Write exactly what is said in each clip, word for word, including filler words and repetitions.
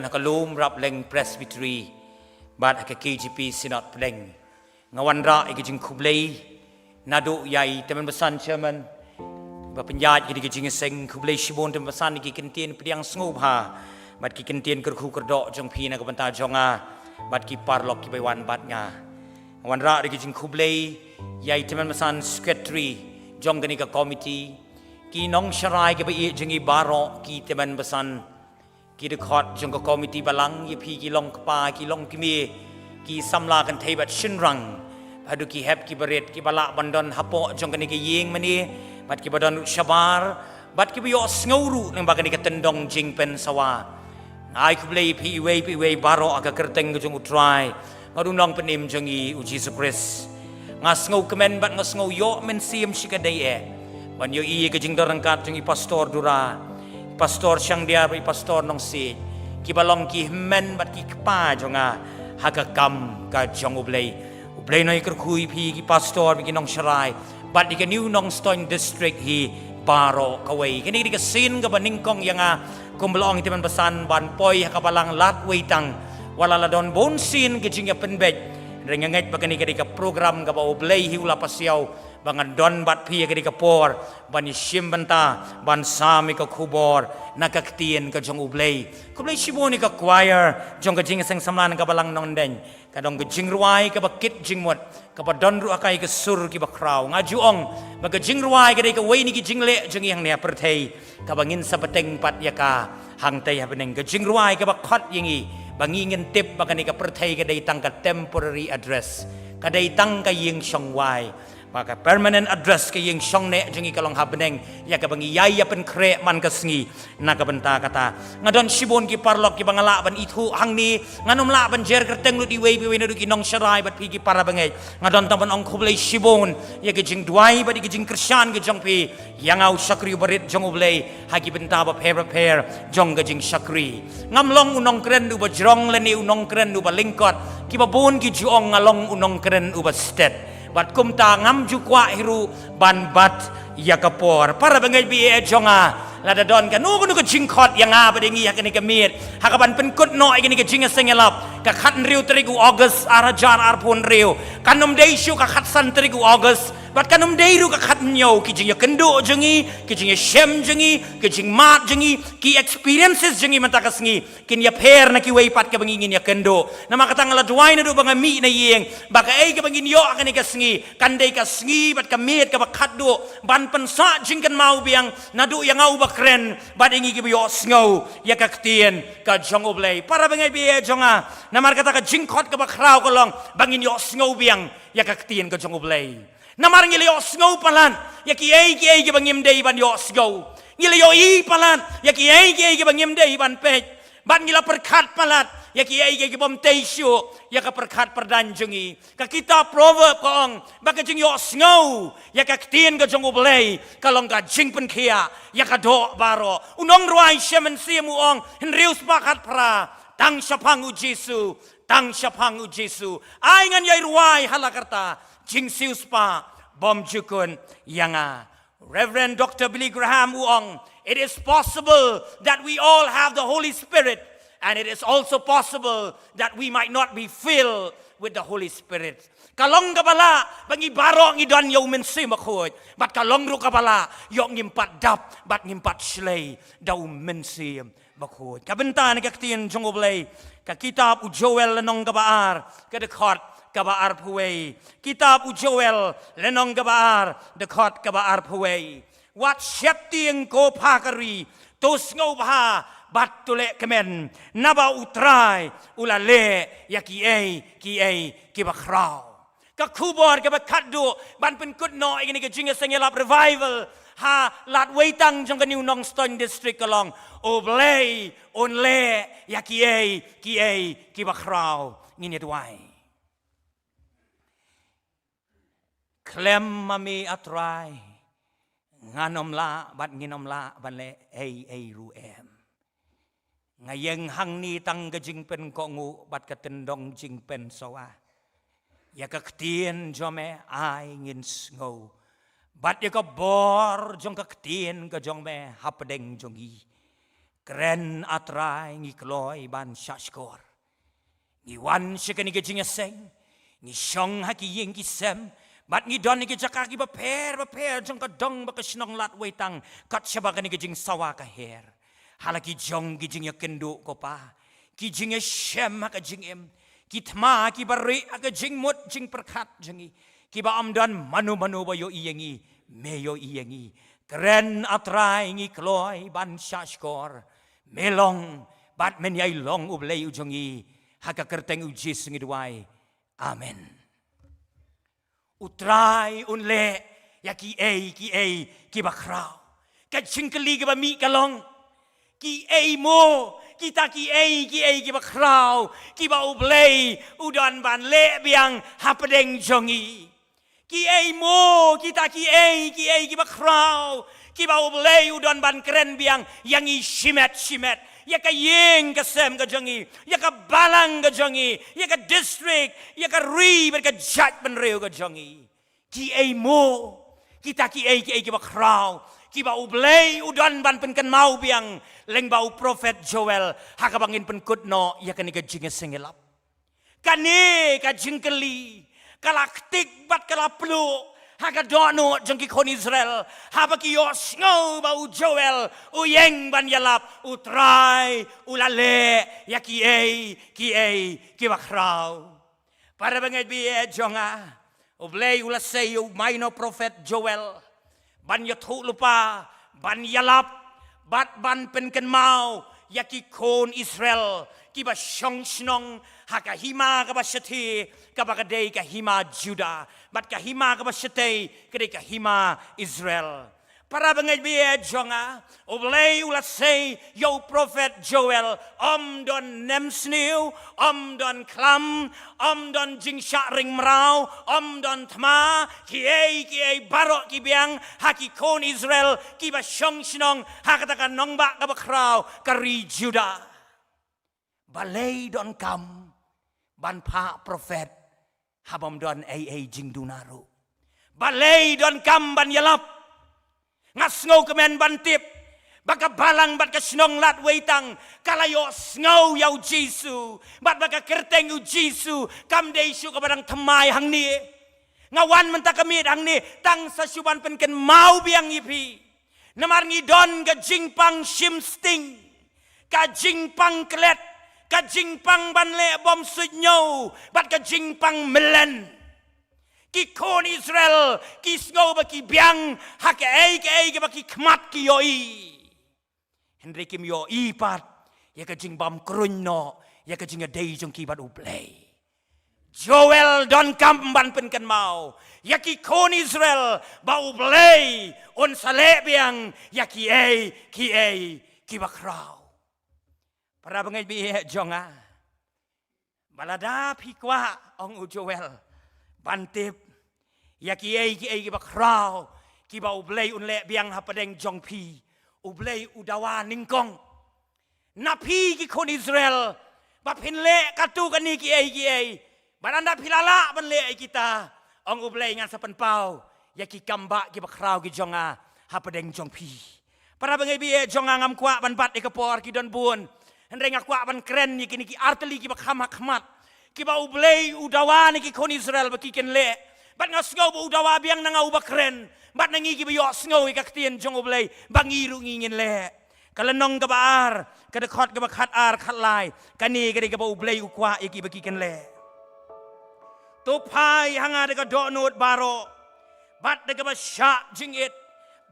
ha ka Lum Rapleng Presbytery bad ha ka K J P Synod Pdeng. Nga wanrah ïa ka jingkhublei naduh ïa i Tymmen Basan Chairman ba pynïaid ïa ka jingïaseng. Khublei shibun Tymmen Basan ïa ki kyntien pdiang sngewbha bad ki kyntien kyrkhu kyrdoh jong phi na ka bynta jong nga bad ki paralok kiba wan bad nga. Nga wanrah ïa ka jingkhublei ïa i Tymmen Basan Secretary jong kane ka committee, ki nongsharai kiba ïeit jong ngi baroh, ki Tymmen Basan, ki dkhot jong ka committee balang, ïa phi ki long kpa, ki long kmie, ki samla kynthei bad shynrang, haduh ki hep ki barit kiba lah ban don hapoh jong kane ka ïing mane bad kiba don ruh shabar bad kiba ïohsngew ruh lyngba kane ka tyndong jingpynsawa. Nga ai khublei ïa phi iwei pa iwei baroh ha ka kyrteng ka jong U Trai bad U Nongpynim jong ngi U Jisu Khrist. Nga sngewkmen bad nga sngew ïoh mynsiem shikatdei eh ban ïohi ïa ka jingdon ryngkat jong i Pastor Dura, i Pastor Shangdiar bad i Pastor Nongsiej, kiba long ki hynmen bad ki kpa jong nga ha ka kam ka jong U Blei. U Blei un ïakyrkhu ïa phi ki pastor bad ki nongsharai bad ïa ka New Nongstoiñ District hi baroh kawei. Kane ka dei ka sien kaba nyngkong ïa nga, kumba la ong i Tymmen Basan, ban poi ha ka Balang Ladweitang. Wat la la don bun sien ki jingïapynbeit, hynrei nga ngeit ba kane ka dei ka program kaba U Blei hi u la pasiaw ba ngan don bad phi ha kane ka por ban ïashim bynta, ban sam ïa ka khubor na ka ktien ka jong U Blei. Khublei shibun ïa ka choir jong ka Jingïaseng Samla na ka Balang Nongdeiñ. Ka don ka jingrwai kaba kit jingmut, kaba don ruh ha ka ïa ki sur kiba khraw. Nga ju ong ba ka jingrwai ka dei kawei na ki jingleh jong ngi hangne ha pyrthei kaba ngin sa bteng pat ïa ka hangtei ha bneng. Ka jingrwai kaba khot ïa ngi ba ngi ngin tip ba kane ka pyrthei ka dei tang ka temporary address, ka dei tang ka ïing shong wai. Ba ka permanent address, ka ïing shong neh jong ngi, ka long ha bneng, ïa kaba ngi ïai ïapynkhreh man ka sngi na ka bynta kata. Nga don shibun ki paralok kiba nga lah ban ithuh hangne, ngan ym lah ban jer kyrteng lut iwei pa iwei naduh ki nongsharai bad phi ki para bangeit. Nga don tang ban ong khublei shibun ïa ki jingduwai bad ïa ki jingkyrshan ki jong phi ïa nga u shakri uba rit jong U Blei ha ki bynta bapher bapher jong ka jingshakri. Ngam long u nongkren uba jrong lane u nongkren uba lyngkot. Kiba bun ki ju ong nga long u nongkren uba stet. Bad kumta ngam ju kwah hi ruh ban bat ïa ka por. Para bangeit ba ïeit jong nga, lada don kano kano ka jingkhot ïa nga bad ïa ngi ha kane ka miet, ha kaban pynkut noh ïa kane ka jingïaseng ïalap, ka khathynriew tarik u August ar hajar arphew hynriew. Kan ym dei shuh ka khatsan tarik u August bad kan ym dei ruh ka khathynñiew. Ki jingïakynduh jong ngi, ki jingïashem jong ngi, ki jingmad jong ngi, ki experiences jong ngi mynta ka sngi kin ïapher na kiwei pat kaba ngi ngin ïakynduh. Namar kata nga la duwai naduh ba nga mih na ïing ba kaei kaba ngin ïoh ha kane ka sngi kan dei ka sngi bad ka miet kaba khatduh ban pynsah jingkynmaw biang naduh ïa nga uba kren bad ïa ngi kiba ïohsngew ïa ka ktien ka jong U Blei. Para bangeit ba ïeit jong nga, namar kata ka jingkhot kaba khraw ka long ba ngin ïohsngew biang ïa ka ktien ka jong U Blei. Namar ngi la ïohsngew palat ïa kiei kiei kiba ngim dei ban ïohsngew. Ngi la ïohi palat ïa kiei kiei kiba ngim dei ban peit. Bad ngi la pyrkhat palat ïa kiei kiei kibym tei shuh ïa ka pyrkhat pyrdan jong ngi. Ka kitab Proverb ka ong ba ka jingïohsngew ïa ka ktien ka jong U Blei ka long ka jingpynkhiah ïa ka doh baroh. U nongrwai Shem Mynsiem u ong, hynriew spah khatphra, tang shaphang U Jisu, tang shaphang U Jisu. Ai ngan ïai rwai ha la karta, jingsiew spah bym jukut ïa nga. Reverend Doctor Billy Graham u ong, it is possible that we all have the Holy Spirit, and it is also possible that we might not be filled with the Holy Spirit. Ka long kaba lah ba ngi baroh ngi don ïa U Mynsiem Bakhuid, bad ka long ruh kaba lah ïoh ngim pat dap bad ngim pat shlei da U Mynsiem Bakhuid. Ka bynta na ka ktien jong U Blei, ka kitab u Joel lynnong kaba ar, ka dkhot kaba arphew wei. Kitab u Joel lynnong kaba ar, dkhot kaba arphew wei. Wat sheptieng ko pha ka ri, to sngewbha bad to leh kmen, naba U Trai u la leh ïa kiei kiei kiba khraw. Ka khubor kaba khatduh ban pynkut noh ïa kane ka jingïaseng ïalap revival ha Ladweitang jong ka New Nongstoiñ District ka long, U Blei un leh ïa kiei kiei kiba khraw. Ngin ïa duwai. Khlem ma me A Trai, ngan ym lah bad ngin ym lah ban leh ei ei ruh em. Nga ïeng hangne tang ka jingpynkohnguh bad ka tyndong jingpynsawa. Ïa ka ktien jong me ai ngin sngew, bad ïa ka bor jong ka ktien ka jong me hapdeng jong ngi. Kren, A Trai, ngi kloi ban shahshkor. Ngi wan sha kane ka jingïaseng, ngi shong ha ki ïing ki sem, bad ngi don ha ki jaka kiba pher bapher jong ka dong bad ka shnong Ladweitang, kat shaba kane ka jingsawa ka her. Ha la ki jong ki jingïakynduh, ko Pa, ki jingïashem ha ka jingim, ki thma kiba rieh ha ka jingmut jingpyrkhat jong ngi, kiba ym don mano mano ba ïohi ïa ngi, Me ïohi ïa ngi. Kren, A Trai, ngi kloi ban shahshkor. Me long bad Men ïai long U Blei u jong ngi. Ha ka kyrteng U Jisu ngi duwai. Amen. U Trai un leh ïa kiei kiei kiba khraw. Ka jingkylli kaba mih ka long, kiei mo kita kiei kiei kiba khraw kiba U Blei u don ban leh biang hapdeng jong ngi? Kiei mo kita kiei kiei kiba khraw kiba U Blei u don ban kren biang ïa ngi shimet shimet, ïa ka ïing ka sem ka jong ngi, ïa ka balang ka jong ngi, ïa ka district, ïa ka ri bad ka jaitbynriew ka jong ngi? Kiei mo kita kiei kiei kiba khraw kiba U Blei u don ban pynkynmaw biang lyngba u prophet Joel, ha kaba ngin pynkut noh ïa kane ka jingïaseng ïalap? Kane ka jingkylli ka la ktik bad ka la pluh ha ka dohnud jong ki khun Israel, haba ki ïohsngew ba u Joel u ïeng ban ïalap, U Trai u la leh ïa kiei kiei kiba khraw. Para bangeit baieit jong nga, U Blei u la sei ïa u maino prophet Joel ban ïathuh lypa, ban ïalap, bad ban pynkynmaw ïa ki khun Israel kiba shong shnong ha ka hima kaba shathie, kaba ka dei ka hima Judah, bad ka hima kaba shatei ka dei ka hima Israel. Para bangeit baieit jong nga, U Blei u la sei ïa u prophet Joel, ym don nemsniew, ym don khlam, ym don jingshah ring mraw, ym don thma, kiei kiei baroh ki biang ha ki khun Israel kiba shong shnong ha kata ka nongbah kaba khraw, ka ri Judah. Balei donkam ban phah prophet haba ym don ei ei jingduna ruh? Balei donkam ban ïalap? Nga sngewkmen ban tip ba ka balang bad ka shnong Ladweitang ka la ïohsngew ïa u Jisu, bad ba ka kyrteng u Jisu kam dei shuh kaba dang thymmai hangne. Nga wan mynta ka miet hangne tang sa shu ban pynkynmaw biang ïa phi. Namar ngi don ka jingpang shim sting, ka jingpang klet, ka jingpang ban leh bym suidñiew, bad ka jingpang mlien. Ki khun Israel ki sngew ba ki biang ha kaei kaei kaba ki khmat ki ïohi. Hynrei kim ïohi pat ïa ka jingbymkruiñ noh ïa ka jingïadei jong ki bad U Blei. Joel donkam ban pynkynmaw ïa ki khun Israel ba U Blei un sa leh biang ïa kiei kiei kiba khraw. Para bangeit baieit jong nga, ba lada phi kwah, ong u Joel, ban tip ïa kiei kiei kiba khraw kiba U Blei un leh biang hapdeng jong phi, U Blei u dawa nyngkong na phi ki khun Israel ba phin leh katto katne kiei kiei. Bad ynda phi la lah ban leh ïa kita, ong U Blei, ngan sa pynpaw ïa ki kambah kiba khraw ki jong nga hapdeng jong phi. Para bangeit baieit jong nga, ngam kwah ban bat ïa ka por, ki don bun. Hynrei nga kwah ban kren ïa kine ki artylli kiba kham ha khmat kiba U Blei u dawa na ki khun Israel ba ki kin leh. Bad nga sngew ba u dawa biang na nga uba kren bad na ngi kiba ïohsngew ïa ka ktien jong U Blei ba ngi ruh ngi ngin leh. Ka lynnong kaba ar, ka dkhot kaba khatar khatlai, kane ka dei kaba U Blei u kwah ïa ki ba ki kin leh. To phai ha nga da ka dohnud baroh, bad da kaba shah jingit,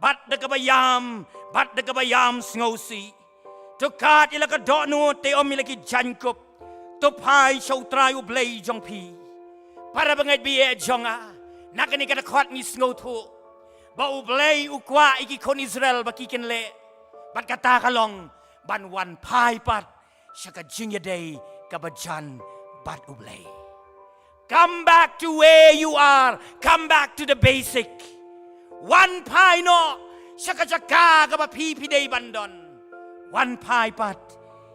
bad da kaba ïam, bad da kaba ïam sngewsih. To kad ïa la ka dohnud, te ym ïa la ki jaiñkup. To phai sha U Trai U Blei jong phi. Para bangeit baieit jong nga, na kane ka dkhot ngi sngewthuh ba U Blei u kwah ïa ki khun Israel ba ki kin leh. Bad kata ka long ban wan phai pat sha ka jingïadei kaba jan bad U Blei. Come back to where you are. Come back to the basic. Wan phai noh sha ka jaka kaba phi phi dei ban don. Wan phai pat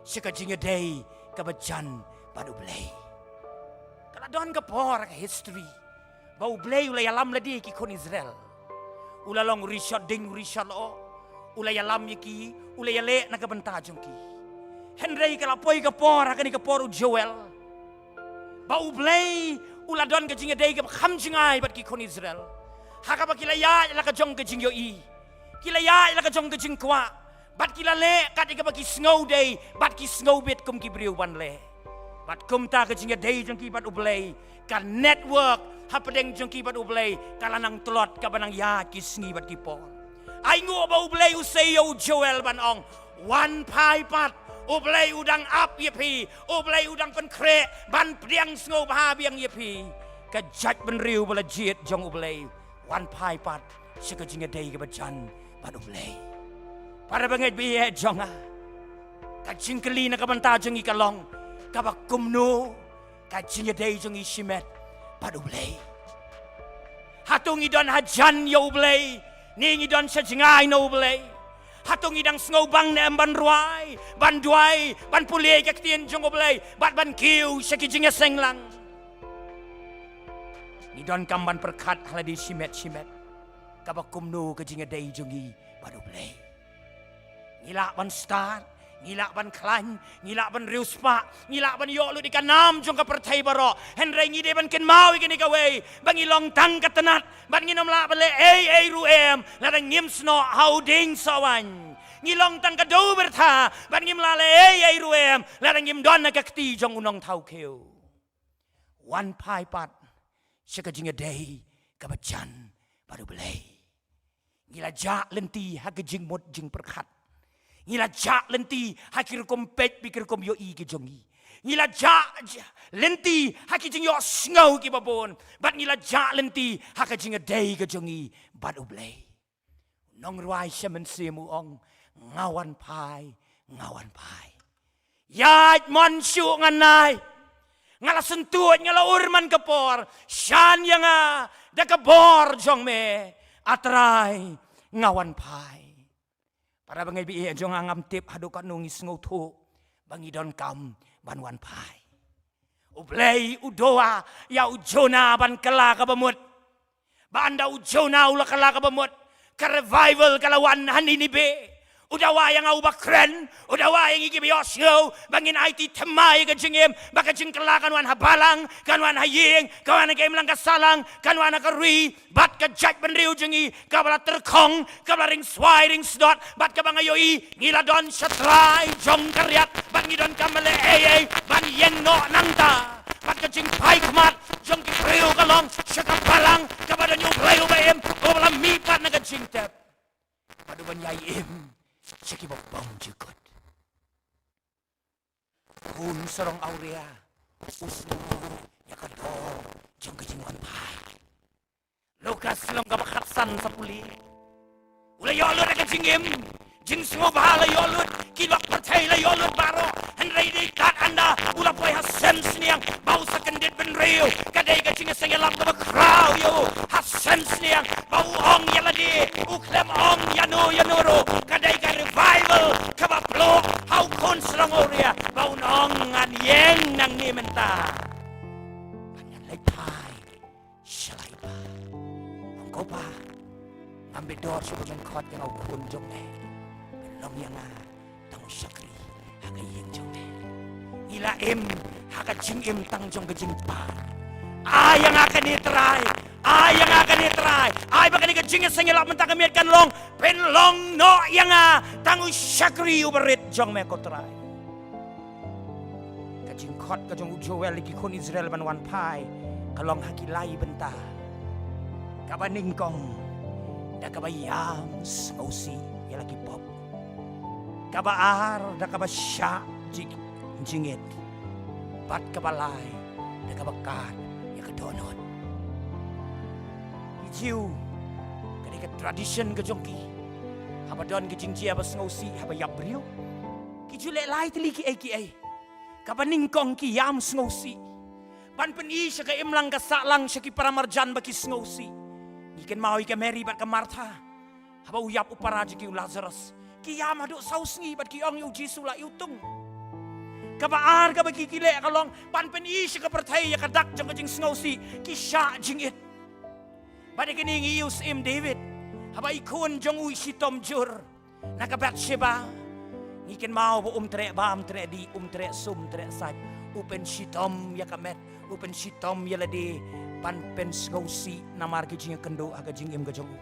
sha ka jingïadei kaba jan bad U Blei. Ka la don ka por ha ka history ba U Blei u la ïalam lade ïa ki khun Israel. U la long ri shot ding, ri shot lyoh. U la ïalam ïa ki, u la ïaleh na ka bynta jong ki. Hynrei ka la poi ka por, ha kane ka por u Joel, ba U Blei u la don ka jingïadei kaba kham jngai bad ki khun Israel. Ha kaba ki la ïaid la ka jong ka jingïohi, ki la ïaid la ka jong ka jingkwah, bad ki la leh kat ïa kaba ki sngew dei, bad ki sngew bit kum ki briew ban leh. Bad kumta ka jingïadei jong ki bad U Blei, ka network hapdeng jong ki bad U Blei ka la nang tlot kaba nang ïaid ki sngi bad ki por. Ai nguh ba U Blei u sei ïa u Joel ban ong, wan phai pat, U Blei u dang ap ïa phi, U Blei u dang pynkhreh ban pdiang sngewbha biang ïa phi. Ka jaitbynriew ba la jied jong U Blei, wan phai pat sha ka jingïadei kaba jan bad U Blei. Para bangeit ba ïeit jong nga, ka jingkylli na ka bynta jong ngi ka long, kaba kumno ka jingïadei jong ngi shimet bad U Blei? Hato ngi don hajan ïa U Blei, ne ngi don sha jngai na U Blei? Hato ngi dang sngewbang ne em ban rwai, ban duwai, ban pule ïa ka ktien jong U Blei, bad ban kiew sha ki jingïaseng lang? Ngi donkam ban pyrkhat ha lade shimet shimet, kaba kumno ka jingïadei jong ngi bad U Blei. Ngi lah ban stad, ngi lah ban khlaiñ, ngi lah ban riewspah, ngi lah ban ïoh lut ïa ka nam jong ka pyrthei baroh. Hynrei ngi dei ban kynmaw ïa kane kawei, ba ngi long tang ka tnat, bad ngin ym lah ban leh ei ei ruh em lada ngim snoh ha u dieng sohwaiñ. Ngi long tang ka dewbyrtha, bad ngim lah leh ei ei ruh em lada ngim don ha ka kti jong u nongthaw khiew. Wan phai pat sha ka jingïadei kaba jan bad U Blei. Ngi la jah lynti ha ki jingmut jingpyrkhat. Ngi la jah lynti ha ki rukom peit bad ki rukom ïohi ki jong ngi. Ngi la jah, jah lynti ha ki jingïohsngew kiba bun. Bad ngi la jah lynti ha ka jingïadei ka jong ngi bad U Blei. Nongrwai sha mynsiem u ong, nga wan phai, nga wan phai. Ïaid mon shuh ngan nai. Nga la syntuid, nga la ur man ka por. Shan ïa nga da ka bor jong me, A Trai, nga wan phai. Para bangeit ba ïeit jong nga, ngam tip haduh katno ngi sngewthuh ba ngi donkam ban wan phai. U Blei u dawa ïa u Jonah ban kylla kaba mut. Ba ynda u Jonah u la kylla kaba mut, ka revival ka la wan ha Nineveh. U dawa ïa nga uba kren, u dawa ïa ngi kiba ïohsngew, ba ngin aiti thymmai ïa ka jingim, ba ka jingkylla kan wan ha balang, kan wan ha ïing, kan wan ha ka imlang ka sahlang, kan wan ha ka ri, bad ka jaitbynriew jong ngi kaba la tyrkhong, kaba la ringswai ringsdot, bad kaba nga ïohi ngi la don sha trai jong ka riat, bad ngi donkam ban leh ei ei ban ïeng noh nangta. Bad ka jingphai khmat jong ki briew ka long sha ka balang kaba don ïa U Blei uba im, uba la mihpat na ka jingtep, bad uban ïai im sha kiba bymjukut. Khun sarong awria u sngew ïa ka dor jong ka jingwan phai. Lukas lynnong kaba khatsan, sa pule. U la ïoh lut ïa ka jingim, jingsngewbha la ïoh lut, ki lok pyrthei la ïoh lut baroh. Hynrei dei kat ynda u la poi ha sem sniang ba u sa kyndit bynriew, ka dei ka jingïaseng ïalap kaba khraw ïa u. Ha sem sniang ba u ong ïa lade, u khlem ong ïano ïano ruh, ka dei ka revival kaba ploh ha u khun sarong awria ba un ong, ngan ïeng nangne mynta, ngan leit phai sha lai pa. Ong, ko pa, ngam bit dor shuh ba men khot ïa nga u khun jong me. Men long ïa nga tang u shakri ha ka ïing jong me. Ngi la im ha ka jingim tang jong ka jingpang. Ai ïa nga kane Trai, ai ïa nga kane Trai. Ai ba kane ka jingïaseng ïalap mynta ka miet kan long, pynlong noh ïa nga tang u shakri uba rit jong me, ko Trai. Ka jingkhot ka jong u Joel ïa ki khun Israel ban wan phai ka long ha ki lai bynta. Kaba nyngkong, da kaba ïam sngewsih ïa la ki pop. Kaba ar, da kaba shah ji-, jingit. Bad kaba lai, da kaba kad ïa ka dohnud. Ki Jiw, ka dei ka tradition ka jong ki, haba don ka jingjia ba sngewsih, haba ïap briew, ki ju leh lai tylli kiei kiei. Kaba nyngkong, ki ïam sngewsih ban pyni sha ka imlang ka sahlang, sha ki para marjan ba ki sngewsih. Ngi kynmaw ïa ka Mary bad ka Martha. Haba u ïap u para jong ki u Lazarus, ki ïam haduh saw sngi bad ki ong ïa u Jisu, lah ïa u tung. Kaba ar kaba ki, ki leh ka long ban pyni sha ka pyrthei ïa ka dak jong ka jingsngewsih, ki shah jingit. Bad ïa kane ngi ïohi u Syiem David, haba i khun jong u i shitom jur, Na ka Bathsheba, ngi kynmaw ba um treh bam, treh dih, um treh sum, treh sait. U pynshitom ïa ka met, u pynshitom ïa lade ban pynsngewsih namar ki jingïakynduh ha ka jingim ka jong u.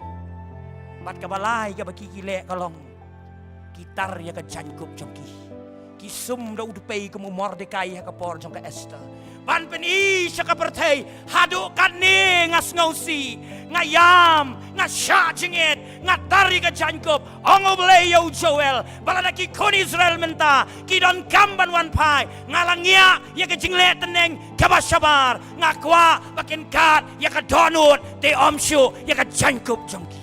Bad kaba lai kaba ki ki leh ka long, ki tar ïa ka jaiñkup jong ki. Ki sum da u dpei kum u Mordekai ha ka por jong ka Esther. Ban pyni sha ka pyrthei, haduh katne nga sngewsih, nga ïam, nga shah jingit, nga tar ïa ka jaiñkup. Ong U Blei ïa u Joel, ba lada ki khun Israel mynta ki donkam ban wan phai, nga la ngiah ïa ka jingleh tneng kaba shabar. Nga kwah ba kin kat ïa ka dohnud, te ym shuh ïa ka jaiñkup jong ki.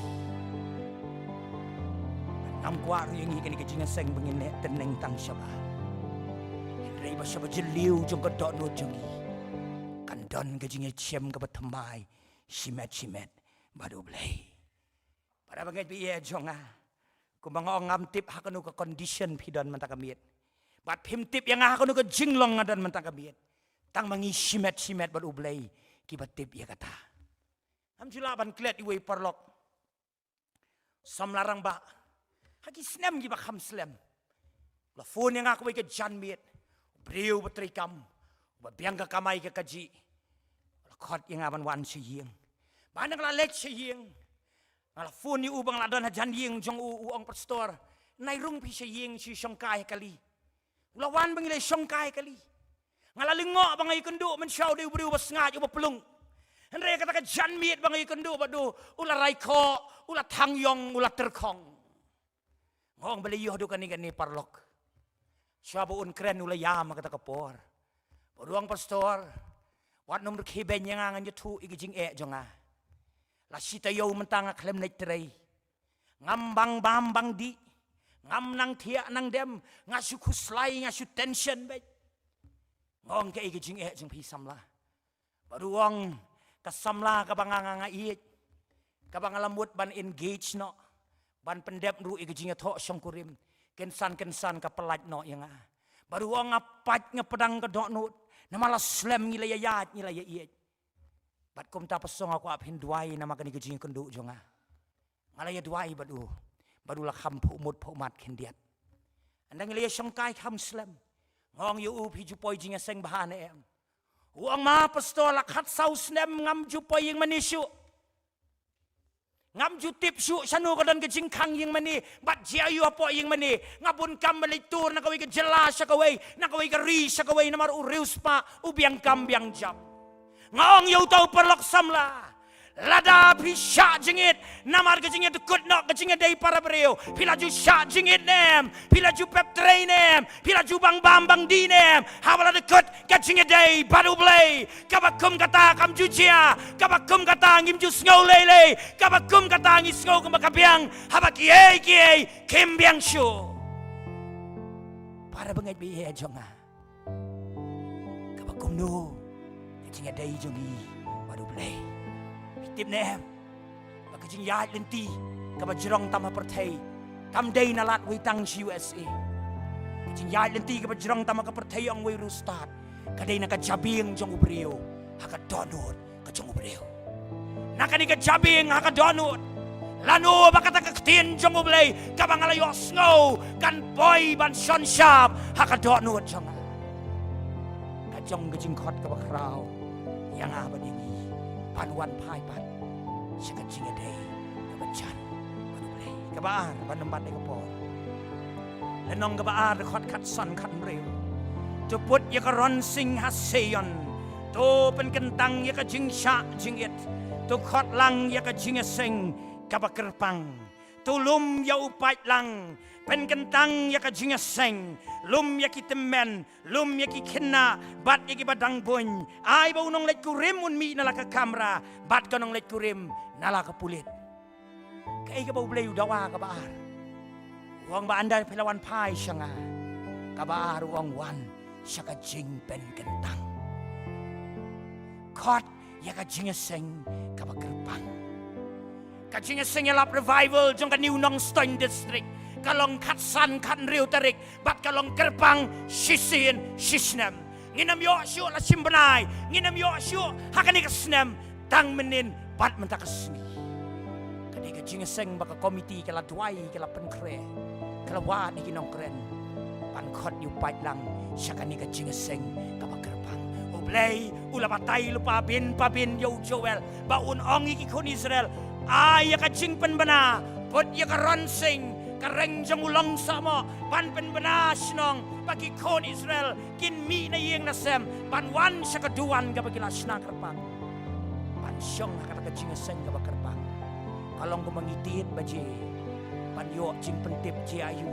Ngam kwah ruh ïa ngi kane ka jingïaseng ba ngin leh tneng tang shabar. Hynrei ba sha ba jylliew jong ka dohnud jong ngi, kan don ka jingïashem kaba thymmai shimet shimet bad U Blei. Para bangeit ba ïeit jong nga, kumba nga ong, ngam tip ha kano ka condition phi don mynta ka miet, bad phim tip ïa nga ha kano ka jinglong nga don mynta ka miet. Tang ma ngi shimet shimet bad U Blei kiba tip ïa kata. Ngam ju lah ban klet iwei paralok samla rangbah ha ki snem kiba kham slem. La phone ïa nga kawei ka janmiet, u briew ba treikam, ba biang ka kamai ka kajih. La khot ïa nga ban wan sha ïing. Ba nga la leit sha ïing, nga la phone ïa u ba nga la don hajan ïing jong u, u ong, "Pastor, nai rung phi sha ïing, shu shongkai kali." U la wan ba ngi la shongkai kali. Nga la lyngngoh ba nga ïakynduh mynshuwa u dei u briew ba sngaid, uba plung. Hynrei kata ka janmiet ba nga ïakynduh bad u, u la raikhoh, u la thang ïong, u la tyrkhong. Nga ong, "Balei ïoh haduh kane kane paralok?" Shuwa ba un kren u la ïam ha kata ka por. Bad u ong, "Pastor, wat nym rkhie beiñ ïa nga, ngan ïathuh ïa ka jingeh jong nga. La shi taïew mynta nga khlem leit trei. Ngam bang bam bang dih, ngam nang thiah nang dem, nga shu khuslai, nga shu tension beit." Nga ong, "Kaei ka jingeh jong phi samla?" Bad u ong, "Ka samla kaba nga nga nga ïeit, kaba nga la mut ban engage noh, ban pyndep ruh ïa ka jingïathoh shongkurim, kynsan kynsan ka pyllait noh ïa nga. Bad u ong, nga pait nga pdang ka dohnud, namar la slem ngi la ïaïaid, ngi la ïaieit. Bad kumta pastor nga kwah phin duwai namar kane ka jingïakynduh jong nga." Nga la ïaduwai bad u, bad u la kham phuh mut phuh mat khyndiat. Ynda ngi la ïashongkai kham slem, nga ong ïa u, "Phi ju poi jingïaseng bha ne em?" U ong, "Ma pastor, la khatsaw snem ngam ju poi ïingmane shuh. Ngam ju tip shuh shano ka don ka jingkhang ïingmane, bad jia ïa u hapoh ïingmane. Nga bun kam ban leit tur na kawei ka jylla sha kawei, na kawei ka ri sha kawei, namar u riewspah, u biang kam biang jam." Nga ong ïa uta u paralok samla, "Lada phi shah jingit namar ka jingïadkut noh ka jingïadei para briew, phi la ju shah jingit ne em? Phi la ju pep trei ne em? Phi la ju bang bam bang dih ne em? Haba la dkut ka jingïadei bad U Blei, kaba kum kata kam ju jia, kaba kum kata ngim ju sngew lei lei, kaba kum kata ngi sngew kumba ka biang, haba kiei kiei kim biang shuh." Para bangeit ba ïeit jong nga, kaba kumno ka jingïadei jong ngi bad U Blei? Phi tip ne em ba ka jingïaid lynti kaba jrong tam ha pyrthei kam dei na lad wei tang sha U S A. Ka jingïaid lynti kaba jrong tam ha ka pyrthei, ong wei ruh stad, ka dei na ka jabieng jong u briew ha ka dohnud ka jong u briew. Na kane ka jabieng ha ka dohnud, lano ba kata ka ktien jong U Blei kaba nga la ïohsngew kan poi ban shon shap ha ka dohnud jong nga? Ka jong ka jingkhot kaba khraw ïa nga bad ïa ngi ban wan phai pat sha ka jingïadei kaba jan bad U Blei. Kaba ar, ban ym bat ïa ka por. Lynnong kaba ar, dkhot khatsan khathynriew. To put ïa ka ronsing ha Seion. To pynkyntang ïa ka jingshah jingit. To khot lang ïa ka jingïaseng kaba kyrpang. To lum ïa u paitlang. Pynkyntang ïa ka jingïaseng. Lum ïa ki tymmen, lum ïa ki khynnah bad ïa kiba dang buiñ. Ai ba u nongleit kurim un mih na la ka kamra bad ka nongleit kurim na la ka pulit. Kaei kaba U Blei u dawa? Kaba ar, u ong ba ynda phi la wan phai sha nga, kaba ar u ong wan sha ka jingpynkyntang. Khot ïa ka jingïaseng kaba kyrpang. Ka jingïaseng ïalap revival jong ka New Nongstoiñ District ka long khatsan khathynriew tarik bad ka long kyrpang shisien shisnem. Ngin ym ïoh shuh la shim bnai, ngin ym ïoh shuh ha kane ka snem, tang mynnin bad mynta ka sngi. Ka Dei ka jingïaseng ba ka komiti ka la duwai, ka la pynkhreh, ka la wad ïa ki nongkren ban khot ïa u paidlang sha kane ka jingïaseng kaba kyrpang. U Blei u la batai lypa bynta bynta ïa u Joel ba un ong ïa ki khun Israel, ai ïa ka jingpynbna, put ïa ka ronsing, ka reng jong u long sahmoh, ban pynbna shnong ba ki khun Israel kin mih na ïing na sem ban wan sha ka duwan kaba ki la shna kyrpang, ban shong ha kata ka jingïaseng kaba kyrpang. Ka long kumba ngi tied baje ban ïoh jingpyntip jia ïa u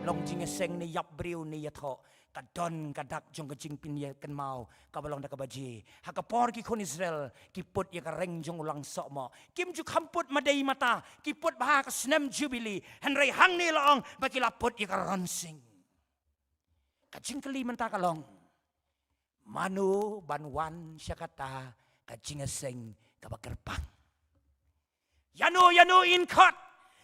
long jingïaseng ne ïap briew ne ïathoh. Ka don ka dak jong ka jingpynïakynmaw kaba long da kaba baje. Ha ka por ki khun Israel ki put ïa ka reng jong u long sahmoh, kim ju kham put ma dei ma ta, ki put bha ha ka snem Jubili. Hynrei hangne la ong ba ki la put ïa ka ronsing. Ka jingkylli mynta ka long, mano ban wan sha kata ka jingïaseng kaba kyrpang? Ïano ïano ngin khot?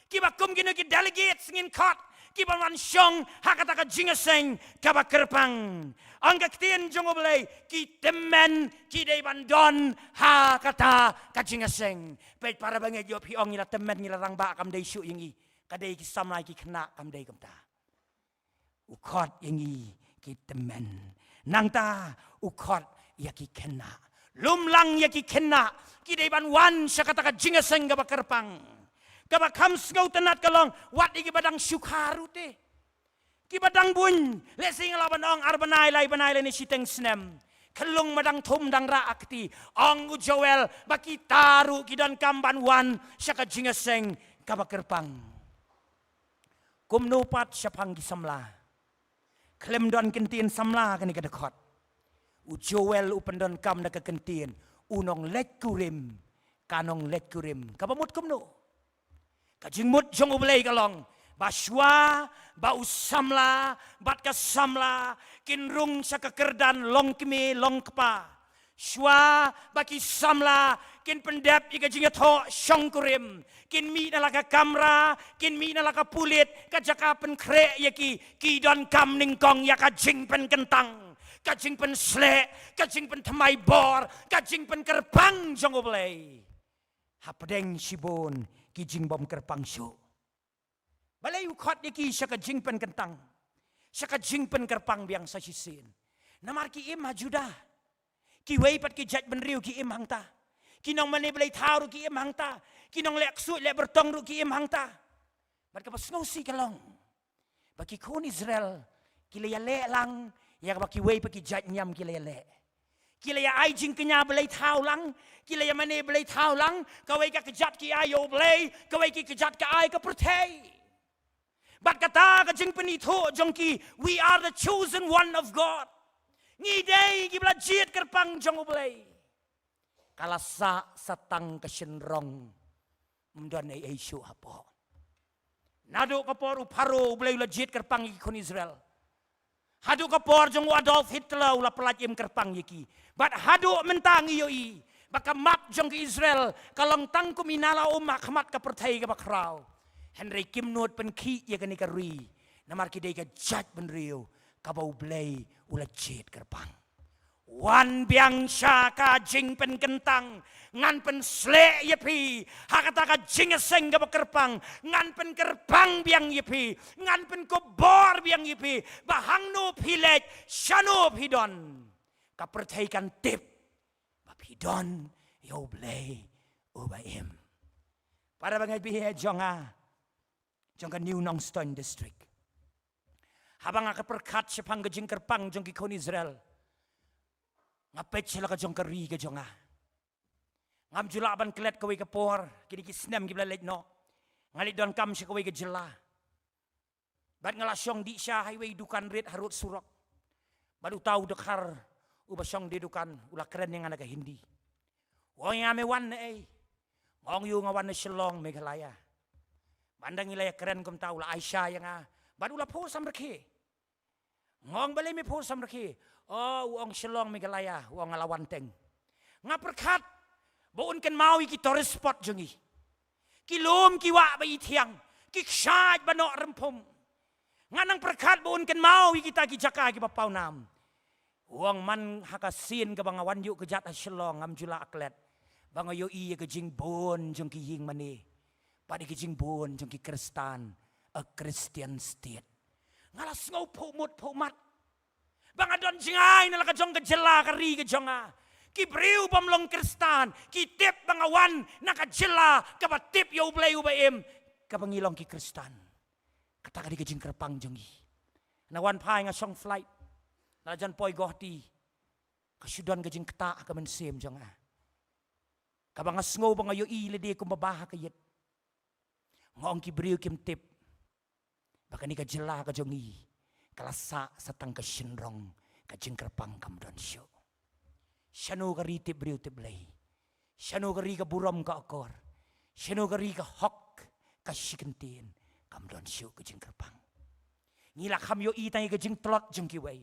Kiba kum kino ki delegates ngin khot kiba wan shong ha kata ka jingïaseng kaba kyrpang? Ong ka ktien jong U Blei, ki tymmen ki dei ban don ha kata ka jingïaseng. Peit para bangeit, ïoh phi ong ngi la tymmen, ngi la rangbah, kam dei shuh ïa ngi. Ka dei ki samla ki khynnah, kam dei kumta. U khot ïa ngi ki tymmen. Nangta u khot ïa ki khynnah. Lum lang ïa ki khynnah ki dei ban wan sha kata ka jingïaseng kaba kyrpang. Kaba kham sngewtynnat ka long, wat ïa kiba dang shu kha ruh te, kiba dang bun, lehse nga lah ban ong ar bnai, lai bnai lane shiteng snem. Khyllung ma dang thum dang rah ha kti. Ong u Joel ba kita ruh ki donkam ban wan sha ka jingïaseng kaba kyrpang. Kumno pat shaphang ki samla? Khlem don kyntien samla kane ka dkhot, u Joel u pyndonkam da ka kyntien u nongleit kurim, ka nongleit kurim. Kaba mut kumno? Ka jingmut jong U Blei ka long ba shuwa ba u samla bad ka samla kin rung sha ka kyrdan long kmie long kpa, shuwa ba ki samla kin pyndep ïa ka jingïathoh shongkurim, kin mih na la ka kamra, kin mih na la ka pulit, ka jaka pynkhreh ïa ki, ki donkam nyngkong ïa ka jingpynkyntang, ka jingpynsleh, ka jingpynthymmai bor, ka jingpynkyrpang jong U Blei. Hapdeng shibun ki jingbym kyrpang shuh. Balei u khot ïa ki sha ka jingpynkyntang, sha ka jingpynkyrpang biang sa shisien? Namar ki im ha Judah. Kiwei pat ki jaitbynriew ki im hangta. Ki nongmane blei thaw ruh ki im hangta. Ki nongleh ksuid leh byrtong ruh ki im hangta. Bad kaba sngewsih ka long ba ki khun Israel ki la ïaleh lang ïa kaba kiwei pat ki jait niam ki la ïaleh. Ki la ïa ai jingkñia blei thaw lang, ki la ïa mane blei thaw lang. Kawei ka kjat ki ai ïa U Blei, kawei ki kjat ka ai ka pyrthei. Bad kata ka jingpynithuh jong ki, "We are the chosen one of God." Ngi dei kiba la jied kyrpang jong U Blei. Ka la sah sa tang ka shynrong, ym don ei ei shuh hapoh. Naduh ka por u Pharaoh U Blei u la jied kyrpang ïa ki khun Israel. Haduh ka por jong u Adolf Hitler u la pyllait im kyrpang ïa ki. Bad haduh mynta ngi ïohi ba ka map jong ki Israel ka long tang kum i nala um ha khmat ka pyrthei kaba khraw. Hynrei kim nud pynkhih ïa kane ka ri, namar ki dei ka jaitbynriew kaba U Blei u la jied kyrpang. Wan biang sha ka jingpynkyntang, ngan pynsleh ïa phi ha kata ka jingïaseng kaba kyrpang, ngan pynkyrpang biang ïa phi, ngan pynkup bor biang ïa phi, ba hangno phi leit, shano phi don, ka pyrthei kan tip ba phi don ïa U Blei uba im. Para bangeit, bad jong nga, jong ka New Nongstoiñ District, haba nga ka pyrkhat shaphang ka jingkyrpang jong ki khun Israel, nga peit sha la ka jong ka ri ka jong nga. Ngam ju lah ban klet kawei ka por, kine ki snem kiba la leit noh. Nga leit donkam sha kawei ka jylla. Bad nga la shong dih sha ha iwei i dukan rit harud surok. Bad uta u dkhar uba shong die dukan u la kren ïa nga na ka Hindi. U ong ïa nga, "Me wan na ei?" Nga ong ïa u, "Nga wan na Shillong, Meghalaya." Bad ynda ngi la ïa kren kumta u la ai sha ïa nga bad u la phuh samrkhie. Nga ong, "Balei me phuh samrkhie?" "Oh," u ong, "Shillong, Meghalaya," u ong, "nga la wan teng." Nga pyrkhat ba un kynmaw ïa ki tourist spot jong ngi. Ki lum ki wah ba ithiang, ki kshaid ba noh rymphum. Nga nang pyrkhat ba un kynmaw ïa kita ki jaka kiba pawnam. U ong, "Man ha ka sien kaba nga wan ïuh kjat ha Shillong ngam ju lah klet ba nga ïohi ïa ka jingbun jong ki ïing mane. Bad ïa ki jingbun jong ki Khristan, a Christian state. Nga la sngew phuh mut phuh mat ba nga don jngai na la ka jong ka jylla ka ri ka jong nga. Ki briew bym long Khristan ki tip ba nga wan na ka jylla kaba tip ïa U Blei uba im, kaba ngi long ki Khristan. Kata ka dei ka jingkyrpang jong ngi. Na wan phai nga shong flight, na la jan poi Guwahati, ka shu don ka jingktah ha ka mynsiem jong nga, kaba nga sngew ba nga ïohi lade kumba bah ha ka ïit. Nga ong ki briew kim tip ba kane ka jylla ka jong ngi ka la sah sa tang ka shynrong, ka jingkyrpang kam don shuh. Shano ka ri tip briew tip Blei? Shano ka ri ka burom ka akor? Shano ka ri ka hok ka shi kyntien? Kam don shuh ka jingkyrpang. Ngi la kham ïohi tang ïa ka jingtlot jong kiwei.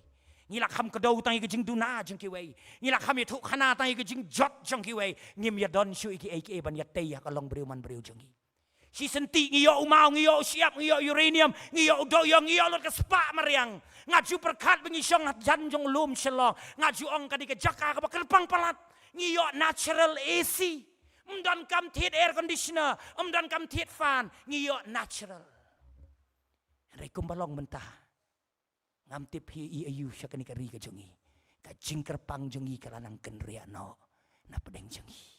Ngi la kham kdew tang ïa ka jingduna jong kiwei. Ngi la kham ïathuh khana tang ïa ka jingjot jong kiwei. Ngim ïa don shuh ïa kiei kiei ban ïa tei ha ka long briew man briew jong ngi. Shisien te ngi ïoh u maw, ngi ïoh u shyiap, ngi ïoh uranium, ngi ïoh u doh ïong, ngi ïoh lut ka spah mariang. Nga ju pyrkhat ba ngi shong ha jan jong lum Shillong. Nga ju ong ka dei ka jaka kaba kyrpang palat. Ngi ïoh natural A C. Ym don kam thied air conditioner, ym don kam thied fan, ngi ïoh natural. Hynrei kumba long mynta, ngam tip phi ïohi aïu sha kane ka ri ka jong ngi. Ka jingkyrpang jong ngi ka la nang kynriah noh na pdeng jong ngi.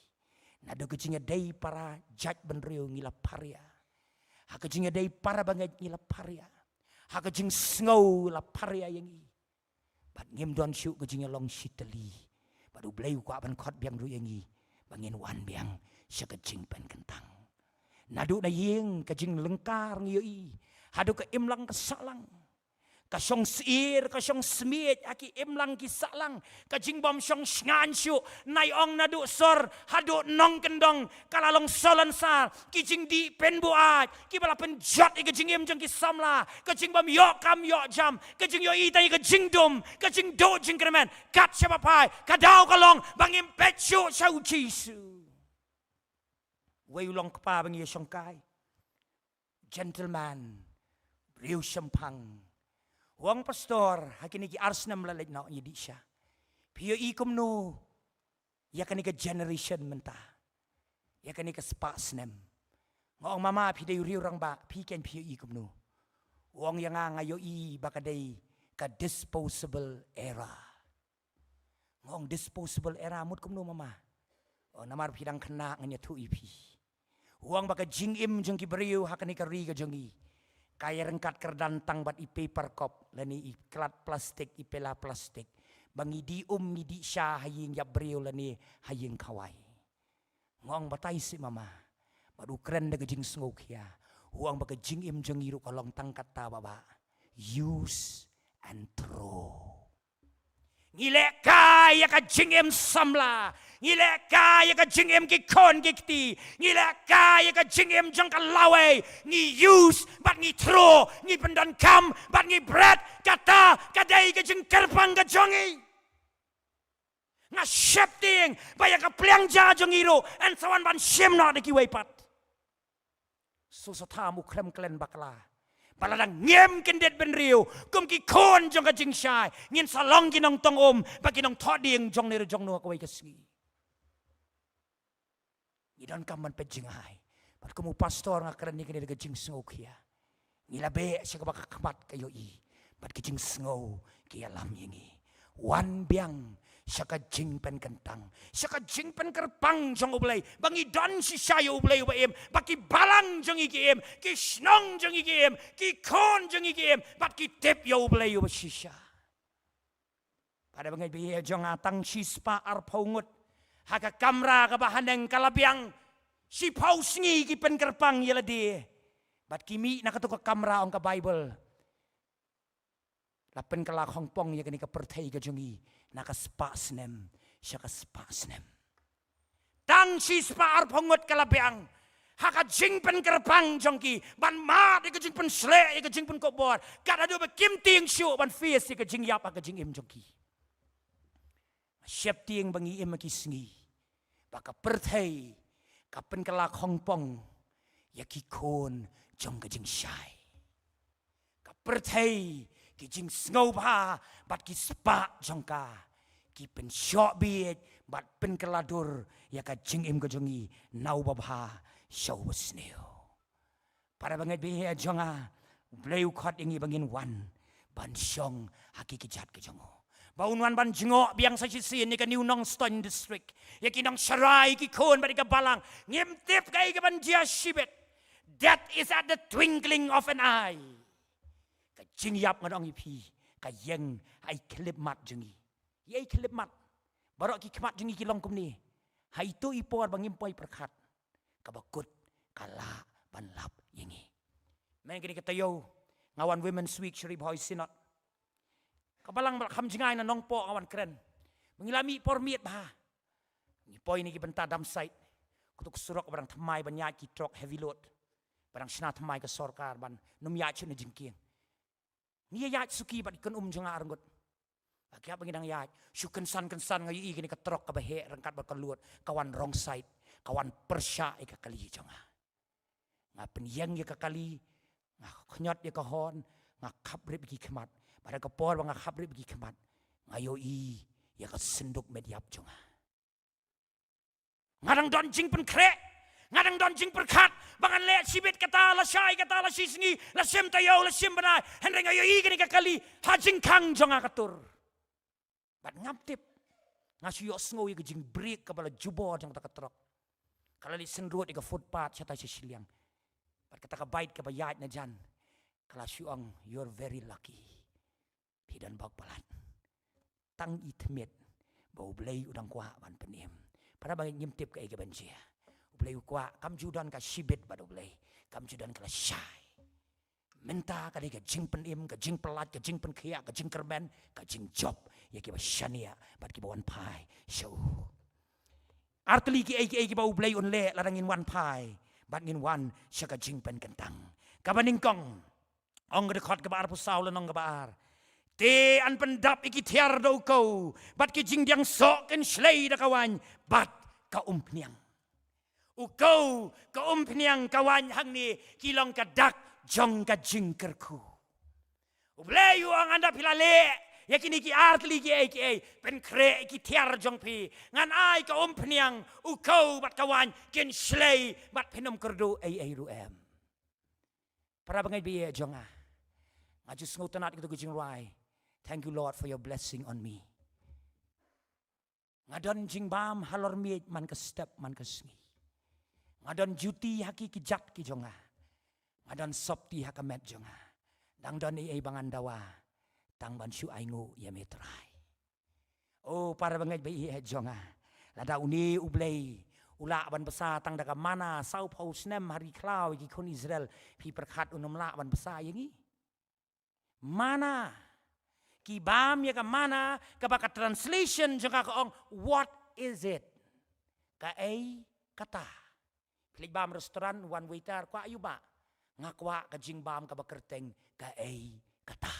Naduh ka jingïadei para jaitbynriew ngi la pharia. Ha ka jingïadei para bangeit ngi la pharia. Ha ka jingsngew la pharia ïa ngi. Bad ngim don shuh ka jingïalong shitylli. Bad U Blei u kwah ban khot biang ruh ïa ngi ba ngin wan biang sha ka jingpynkyntang. Naduh na ïing ka jinglyngkar ngi ïohi, haduh ka imlang ka sahlang. Ka shong syier, ka shong smiej ha ki imlang ki sahlang. Ka jingbym shong shngaiñ shuh, nai ong naduh sor haduh nongkyndong, ka la long salonsar. Ki jingdih pynbuaid kiba la pynjot ïa ka jingim jong ki samla, ka jingbym ïoh kam ïoh jam, ka jingïohi tang ïa ka jingdum, ka jingduh jingkyrmen. Kat shaba phai, ka daw ka long ba ngim peit shuh sha U Jisu. Wei u long kpa ba ngi ïa shongkai, gentleman, briew shemphang. U ong, pastor, ha kine ki ar snem la leit noh ngi dih sha, phi ïohi kumno ïa kane ka generation mynta, ïa kane ka spah snem? Nga ong, mama, phi dei u riew rangbah, phi keiñ phi ïohi kumno? U ong ïa nga, nga ïohi ba ka dei ka disposable era. Nga ong, disposable era mut kumno mama? Oh, namar phi dang khynnah ngan ïathuh ïa phi. U ong ba ka jingim jong ki briew ha kane ka ri ka jong ngi ka ïaryngkat kyrdan tang bad i paper cup lane i klat plastik, i pela plastik, ba ngi dih um, ngi dih sha ha ïing ïap briew lane ha ïing khawai. Nga ong, batai seh mama. Bad u kren da ka jingsngewkhia. U ong ba ka jingim jong ngi ruh ka long tang katta, baba, use and throw. Ngi lehkai ïa ka jingim samla, ngi lehkai ïa ka jingim ki khun ki kti, ngi lehkai ïa ka jingim jong ka lawei. Ngi use bad ngi throw, ngi pyndonkam bad ngi bret. Kata ka dei ka jingkyrpang ka jong ngi. Nga sheptieng ba ïa ka pliang ja jong ngi ruh yn sa wan ban shim noh da kiwei pat. Sngewthuh, u khlem klet bakla ba lada ngim kyndit bynriew kum ki khun jong ka jingshai, ngin sa long ki nongtong um bad ki nongthoh dieng jong ne ruh jong no ha kawei ka sngi. Ngi donkam ban peit jngai. Bad kum u pastor nga kren ïa kane da ka jingsngewkhia. Ngi la beh sha kaba ka khmat ka ïohi bad ka jingsngew ka ïalam ïa ngi. Wan biang sha ka jingpynkyntang, sha ka jingpynkyrpang jong U Blei, ba ngi don shisha ïa U Blei uba im, ba ki balang jong ngi ki im, ki shnong jong ngi ki im, ki khun jong ngi ki im, bad ki tip ïa U Blei uba shisha. Para bangeit, ba ïa jong nga tang shispah arphew ngut ha ka kamra kaba haneng ka la biang. Shiphew sngi ki pynkyrpang ïa lade bad ki mih na kato ka kamra, ong ka Baibl. La pynkylla khongpong ïa kane ka pyrthei ka jong ngi na ka spah snem sha ka spah snem. Tang shispah arphew ngut ka la biang ha ka jingpynkyrpang jong ki ban mad ïa ka jingpynshlur, ïa ka jingpynkup bor, kat haduh ba kim tieng shuh ban face ïa ka jingïap ha ka jingim jong ki. Sheptieng ba ngi im ha ki sngi ba ka pyrthei ka pynkylla khongpong ïa ki khun jong ka jingshai. Ka pyrthei, ki jingsngewbha bad ki spah jong ka ki pynshoh bieit bad pynkylla dur ïa ka jingim ka jong ngi na uba bha sha uba sniew. Para bangeit baieit jong nga, U Blei u khot ïa ngi ba ngin wan ban shong ha ki kjat ki jong u. Ba un wan ban jngoh biang sa shisien ïa ka New Nongstoin District, ïa ki nongsharai, ki khun bad ïa ka balang. Ngim tip kaei kaban jia shibit. Death is at the twinkling of an eye. Ka jingïap, ngan ong ïa phi, ka ïeng ha i khyllipmat jong ngi. Ïa i khyllipmat. Baroh ki khmat jong ngi ki long kumne. Ha itu i por ba ngim poi pyrkhat, kaba kut ka lah ban lap ïa ngi. Mynta kane ka taïew nga wan Women's Week sha Ri Bhoi Synod. Ka balang ba la kham jngai na Nongpoh nga wan kren. Ba ngi la mih por miet bha. Ngi poi na ki bynta dump site. Kato ka surok ba dang thymmai ban ïaid ki trok heavy load. Ba dang shna thymmai ka sorkar ban ym ïaid shuh na jingkieng. Ngi ïa ïaid suki bad ki kynum jong nga arngut. Ba kiad ba ngi dang ïaid, shu kynsan kynsan nga ïohi kane ka trok kaba heh ryngkat bad ka load, ka wan wrong side, ka wan pyrshah ïa ka kali jong nga. Nga pynïeng ïa ka kali, nga khñiot ïa ka horn, nga khaprip ïa ki khmat. Bad ha ka por ba nga khaprip ïa ki khmat, nga ïohi ïa ka synduk met ïap jong nga. Nga dang don jingpynkhreh, nga dang don jingpyrkhat ba ngan leh shibit kata, lashai kata, la shisngi, la shim taïew, la shim bnai. Hynrei nga ïohi kane ka kali ha jingkhang jong nga ka tur. Bad ngam tip, nga shu ïohsngew ïa ka jingbrake kaba la jubor jong kata ka trok. Ka la leit synrut ïa ka footpath shatai sha shiliang. Bad kata ka bike kaba ïaid na jan, ka la shu ong, "You're very lucky. Phi don bok palat." Tang i tmiet ba U Blei u dang kwah ban pynim. Para bangeit, ngim tip kaei kaban jia. U Blei u kwah, kam ju don ka shibit bad U Blei, kam ju don ka lashai. Mynta ka dei ka jingpynim, ka jingpyllait, ka jingpynkhiah, ka jingkyrmen, ka jingjop ïa kiba shaniah bad kiba wan phai sha u. Artylli kiei kiei kiba U Blei un leh lada ngin wan phai bad ngin wan sha ka jingpynkyntang. Kaba nyngkong, ong ka dkhot kaba arphew saw, lynnong kaba ar. Te yn pyndap ïa ki thiar da u kew, bad ki jingdiang soh kin shlei da ka waiñ bad ka umphniang. U kew, ka umphniang, ka waiñ hangne ki long ka dak jong ka jingkyrkhu. U Blei u ong, ynda phi la leh ïa kine ki artylli kiei kiei, pynkhreh ïa ki thiar jong phi, ngan ai ka umphniang, u kew bad ka waiñ kin shlei bad phin ym kyrduh ei ei ruh em. Para bangeit baieit jong nga, nga ju sngewtynnat ïa kito ki jingrwai. Thank you, Lord, for your blessing on me. Nga don jingbam halor miej man ka step man ka sngi. Nga don juti ha ki kjat ki jong nga. Nga don sopti ha ka met jong nga. Dang don ei ei ba ngan dawa, tang ban shu ainguh ïa me Trai. O para bangeit baieit jong nga, lada une U Blei u lah ban bsa tang da ka mana sawphew snem ha ri khlaw ïa ki khun Israel, phi pyrkhat un ym lah ban bsa ïa ngi? Mana. Ki bam ïa ka mana, kaba ka translation jong ka ka ong, "What is it?" Kaei kata? Phi leit bam restaurant, wan waiter, kwah aiu bah? Nga kwah ka jingbam kaba kyrteng, "Kaei kata?"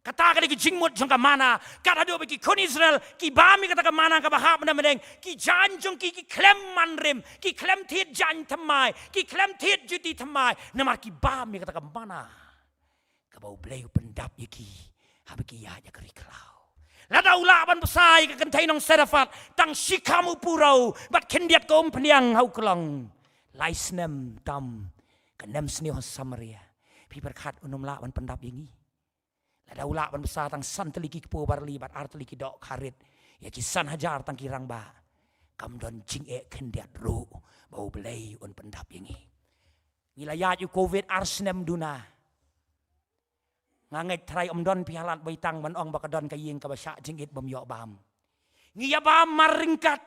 Kata ka dei ka jingmut jong ka mana. Kat haduh ba ki khun Israel ki bam ïa kata ka mana kaba hap na pdeng, ki jaiñ jong ki ki khlem man rim, ki khlem thied jaiñ thymmai, ki khlem thied juti thymmai, namar ki bam ïa kata ka mana kaba U Blei u pyndap ïa ki haba ki ïaid ïa ka ri khlaw. Lada u lah ban bsa ïa ka kynthei nong Sarephat tang shikham u puraw bad khyndiat ka umphniang ha u klong, lai snem tam ka nemsniew ha Samaria, phi pyrkhat un ym lah ban pyndap ïa ngi? Lada u lah ban bsa tang san tylli ki kpu barli bad ar tylli ki doh kharit ïa ki san hajar tang ki rangbah, kam don jingeh khyndiat ruh ba U Blei un pyndap ïa ngi. Ngi la ïaid ïa u Covid ar snem duna. Nga ngeit trai ym don phi halat baitang ban ong ba ka don ka ïing kaba shah jingit bym ïoh bam. Ngi ïa bam mar ryngkat,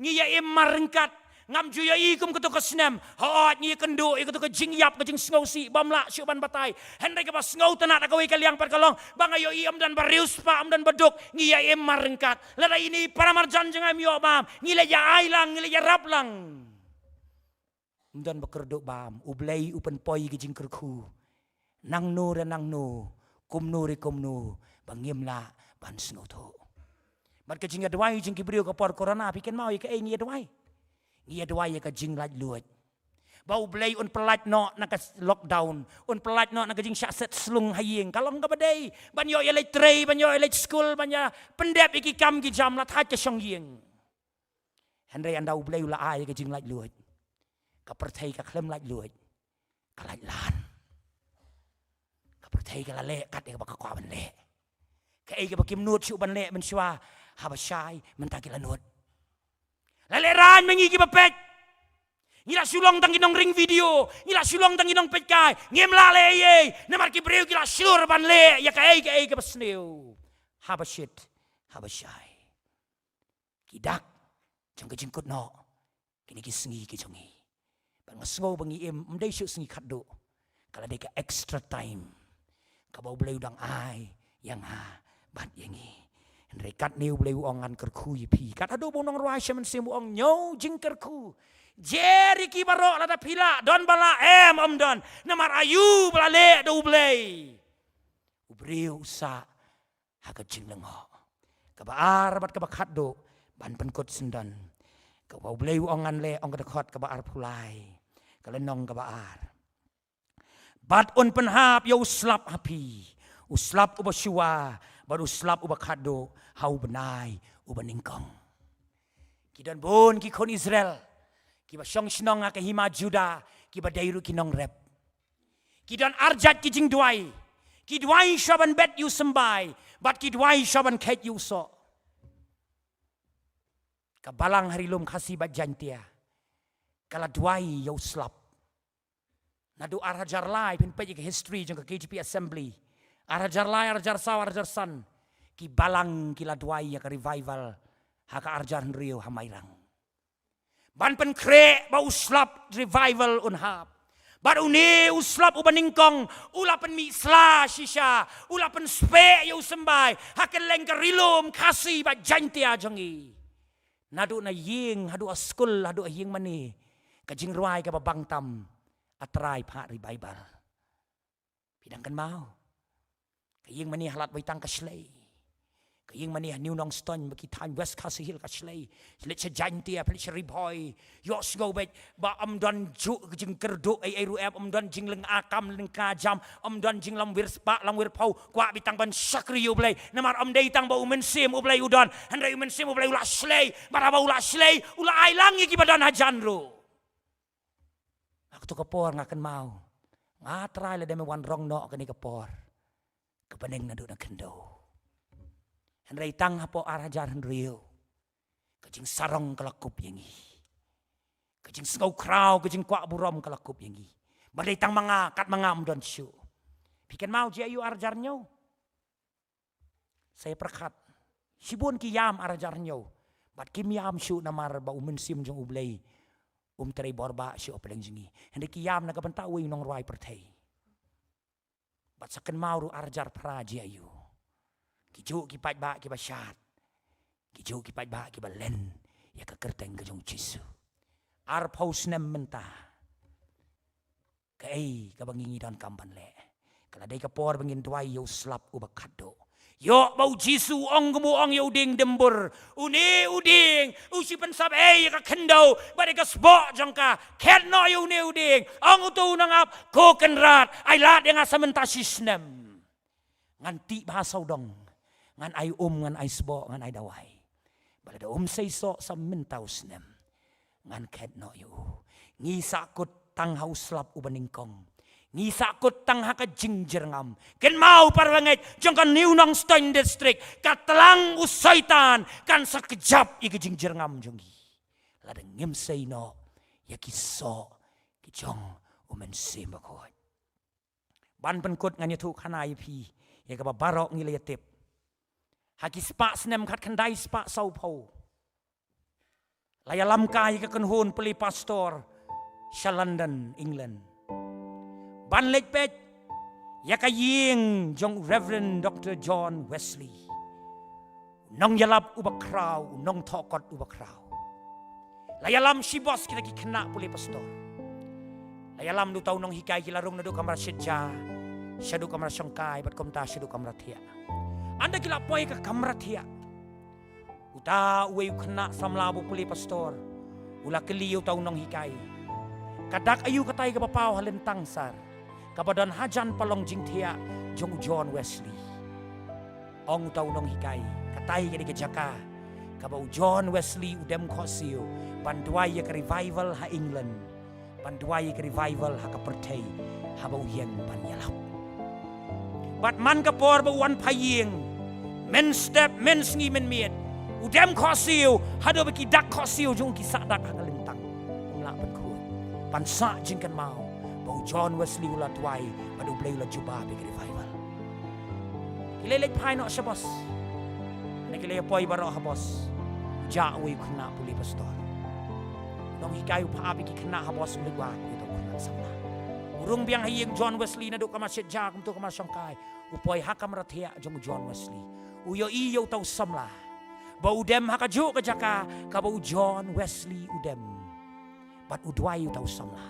ngi ïa im mar ryngkat. Ngam ju ïohi kum kato ka snem. Hooid, ngi ïa kynduh ïa kato ka jingïap, ka jingsngewsih bym lah shuh ban batai. Hynrei kaba sngewtynnat ha kawei ka liang pat ka long ba nga ïohi ym don ba riewspah, ym don ba duk, ngi ïa im mar ryngkat. Lada ine i para marjan jong nga im ïoh bam, ngi la ïa ai lang, ngi la ïa rap lang. Ym don ba kyrduh bam, U Blei u pynpoi ïa ka jingkyrkhu. Nangno re nangno, kumno re kumno, ba ngim lah ban sngewthuh. Bad ka jingïaduwai jong ki briew ka por corona, phi kynmaw ïa kaei ngi ïaduwai? Ngi ïaduwai ïa ka jinglaitluid. Ba U Blei un pyllait noh na ka lockdown, un pyllait noh na ka jingshah set slung ha ïing. Ka long kaba dei ban ïoh ïa leit trei, ban ïoh ïa leit skul, ban ïa pyndep ïa ki kam ki jam, la thait ka shong ïing. Hynrei ynda U Blei u la ai ka jinglaitluid, ka pyrthei ka khlem laitluid. ka lait lan. Ka pyrthei ka la leh kat ïa kaba ka kwah ban leh. Kaei kaba kim nud shuh ban leh mynshuwa, haba shai mynta ki la nud. La leh rang ma ngi kiba peit. Ngi la shu long tang ki nongring video, ngi la shu long tang ki nongpeitkai, ngim lah leh ei ei, namar ki briew ki la shlur ban leh ïa kaei kaei kaba sniew. Haba shit, haba shai. Ki dak jong ka jingkut noh kine ki sngi ki jong ngi. Bad nga sngew ba ngi im, ym dei shuh sngi khatduh. Ka la dei ka extra time kaba U Blei u dang ai ïa nga bad ïa ngi. Hynrei katne U Blei u ong ngan kyrkhu ïa phi. Kat haduh ba u nongrwai sha mynsiem u ong ñiew jingkyrkhu. Jer ïa ki baroh, lada phi lah don ba lah, em, ym don. Namar aïu ba la leh da U Blei? U briew u sah ha ka jinglyngngoh. Kaba ar bad kaba khatduh ban pynkut syndon. Kaba U Blei u ong ngan leh, ong ka dkhot kaba arphew lai, ka lynnong kaba ar. Bad un pynhap ïa u slap ha phi, u slap uba shuwa bad u slap uba khatduh ha u bnai uba nyngkong. Ki don bun ki khun Israel kiba shong shnong ha ka hima Juda, kiba dei ruh ki nongrep. Ki don arjat ki jingduwai. Ki duwai shuwa ban bet ïa u symbai, bad ki duwai shuwa ban kheit ïa u soh. Ka balang ha ri lum Khasi bad Jaintia ka la duwai ïa u slap. Naduh ar hajar lai, phin peit ïa ka history jong ka K J P Assembly, ar hajar lai, ar hajar saw, ar hajar san, ki balang ki la duwai ïa ka revival ha ka ar hajar hynriew ha Mairang. Ban pynkhreh ba u slap revival un hap. Bad une u slap uba nyngkong u la pynmih sla shisha, u la pynspeh ïa u symbai ha kylleng ka ri lum Khasi bad Jaintia jong ngi. Naduh na ïing haduh ha skul haduh ha ïing mane, ka jingrwai kaba bang tam, A Trai phah revival. Phi dang kynmaw? Ka ïing mane ha Ladwai tang ka shlei. Ka ïing mane ha New Nongstoiñ bad ki thaiñ West Khasi Hills ka shlei. Leit sha Jaintia, leit sha Ri Bhoi. Ïohsngew beit ba ym don juh ka jingkyrduh ei ei ruh em, ym don jinglynga kam lyngka jam, ym don jinglamwir spah lamwir phew. Kwah beit tang ban shakri ïa U Blei. Namar ym dei tang ba U Mynsiem U Blei u don, hynrei U Mynsiem U Blei u la shlei. Bad haba u la shlei, u la ai lang ïa kiba don hajan ruh. Ha kato ka por nga kynmaw, nga trai lada me wan rong noh kane ka por, ka bneng naduh na khyndew. Hynrei tang hapoh ar hajar hynriew, ka jingsarong ka la kup ïa ngi. Ka jingsngew khraw, ka jingkwah burom ka la kup ïa ngi. Ba dei tang ma nga, kat ma nga ym don shuh. Phi kynmaw jia ïa u ar hajar hynñiew? Sa ïa pyrkhat, shibun ki ïam ar hajar hynñiew, bad kim ïam shuh namar ba U Mynsiem jong U Blei um trei bor bah shuh ha pdeng jong ngi. Hynrei ki ïam na ka bynta uwei u nongrwai pyrthei. Bad sa kynmaw ruh ar hajar phra jia ïa u. Ki juh ki paidbah kiba shad. Ki juh ki paidbah kiba len ïa ka kyrteng ka jong U Jisu. Arphew snem mynta. Kaei kaba ngi ngi donkam ban leh? Ka la dei ka por ba ngin duwai ïa u slap uba khatduh. Ïoh ba U Jisu u ong kum u ong ïa u dieng dimbur. Une u dieng u shu pynsap ei ïa ka khyndew bad ïa ka sboh jong ka. Khet noh ïa une u dieng. Ong uto u nongap, ko Kynrad, ai lad ïa nga sa mynta shi snem. Ngan tih bha sawdong, ngan ai um, ngan ai sboh, ngan ai dawai. Ba lada um sei soh sa mynta u snem, ngan khet noh ïa u. Ngi sahkut tang ha u slap uba nyngkong. Ngi sahkut tang ha ka jingjyrngam. Kynmaw para bangeit jong ka New Nongstoiñ District, ka tlang u Soitan kan sa kjap ïa ka jingjyrngam jong ngi. Lada ngim sei noh ïa ki soh ki jong U Mynsiem Bakhuid. Ban pynkut ngan ïathuh khana ïa phi ïa kaba baroh ngi la ïatip. Ha ki spah snem khatkhyndai spah sawphew, la ïalam kai ïa ka kynhun pule pastor sha London, England, ban leit peit ïa ka ïing jong Reverend Doctor John Wesley, u nongïalap uba khraw, u nongthoh kot uba khraw. La ïalam shibos kita ki khynnah pule pastor. La ïalam da uta u nonghikai, ki la rung naduh kamra shitja shaduh kamra shongkai, bad kumta shaduh kamra thiah. Ynda ki la poi ka kamra thiah, uta uwei u khynnah samla ba u pule pastor u la kylli ïa uta u nonghikai, ka dak aïu katai kaba paw ha lyntang sar, kaba don hajan palong jingthiah jong u John Wesley? Ong uta u nonghikai, katai ka dei ka jaka kaba u John Wesley u dem khohsiew ban duwai ïa ka revival ha England. Ban duwai ïa ka revival ha ka pyrthei haba u ïeng ban ïalap. Bad man ka por ba u wan phai ïing, mynstep, mynsngi, mynmiet, u dem khohsiew, haduh ba ki dak khohsiew jong u ki sah dak ha ka lyntang. Um lah pynkhuid. Ban sah jingkynmaw ba u John Wesley u la duwai bad U Blei u la jubab ïa ka revival. Ki leit leit phai noh sha bos. Hynda ki la ïa poi baroh ha bos, u jah uwei u khynnah pule pastor. U nonghikai u phah ap ïa ki khynnah ha bos, u leit wad ïa uta u khynnah samla. U rung biang ha ïing John Wesley naduh ka marshet ja kumto ka marshongkai. U poi ha kamra thiah jong u John Wesley. U ïohi ïa uta u samla ba u dem ha kajuh ka jaka kaba u John Wesley u dem. Bad u duwai ïa uta u samla.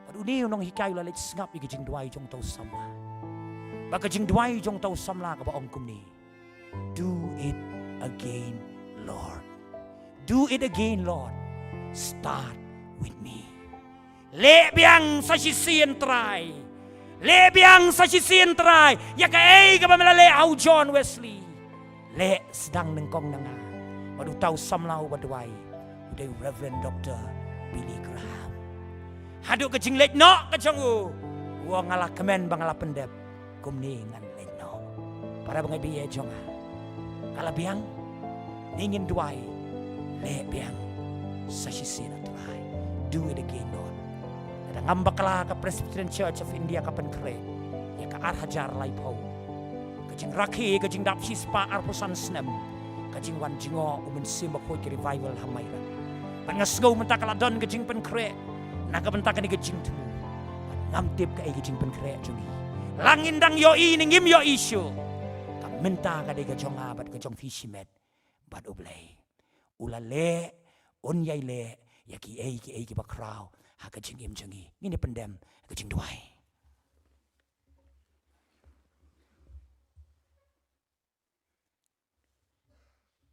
Bad une u nonghikai u la leit sngap ïa ka jingduwai jong uta u samla. Bad ka jingduwai jong uta u samla kaba ong kumne: "Do it again, Lord. Do it again, Lord. Start with me." Leh biang sa shisien, Trai. Leh biang sa shisien, Trai, ïa kaei kaba me la leh ha u John Wesley. Leh sdang nyngkong na nga. Bad uta u samla uba duwai u dei u Reverend Doctor Billy Graham. Haduh ka jingleit noh ka jong u, u ong, nga la kmen ba nga la pyndep, kumne ngan leit noh. Para bangeit ba ïeit jong nga, ka la biang, ne ngin duwai: "Leh biang sa shisien, Trai. Do it again, Lord." Lada ngam bakla, ka Presbyterian Church of India ka pynkhreh ïa ka ar hajar laiphew. Ka jingrakhe, ka jingdap shispah arphew san snem, ka jingwan jngoh u Mynsiem Bakhuid, ka revival ha Mairang. Bad nga sngew mynta ka la don ka jingpynkhreh na ka bynta kane ka jingthmu. Bad ngam tip kaei ka jingpynkhreh jong ngi. La ngin dang ïohi ne ngim ïohi shuh, ka mynta ka dei ka jong nga bad ka jong phi shimet. Bad U Blei u la leh, un ïai leh ïa kiei kiei kiba khraw ha ka jingim jong ngi. Ngin ïa pyndem ha ka jingduwai.